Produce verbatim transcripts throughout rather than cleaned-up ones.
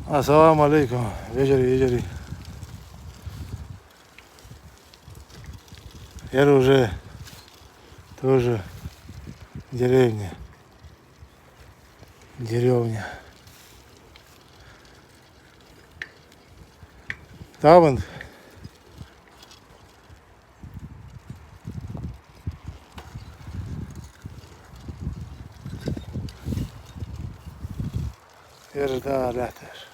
Ассаламу Ӏалайкум, вежарий, йижарий. Ер уже тоже деревня. Деревня. Там он. Ер да лаьтташ.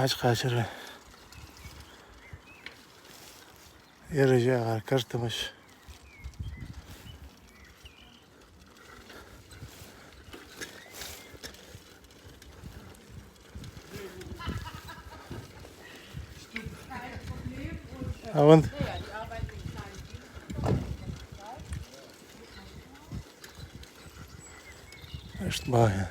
Хьаж кхачара. Ер жагӀар картамаш. А вон. Иштта багӀа.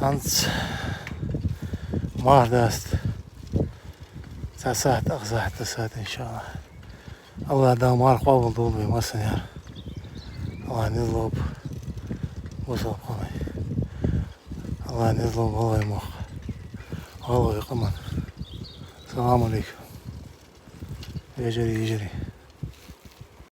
ХӀанз марха даст. Цхьа сахьат, ах сахьат да сад, иншааллахӀ. АллахӀ Дала марха къоабал долда вай массане а. АллахӀ низ лолба бусалба къаман. АллахӀ низ лолба гӀалгӀай мохк, гӀалгӀай къаман. Салам Ӏалайкум, вежарий, йижарий.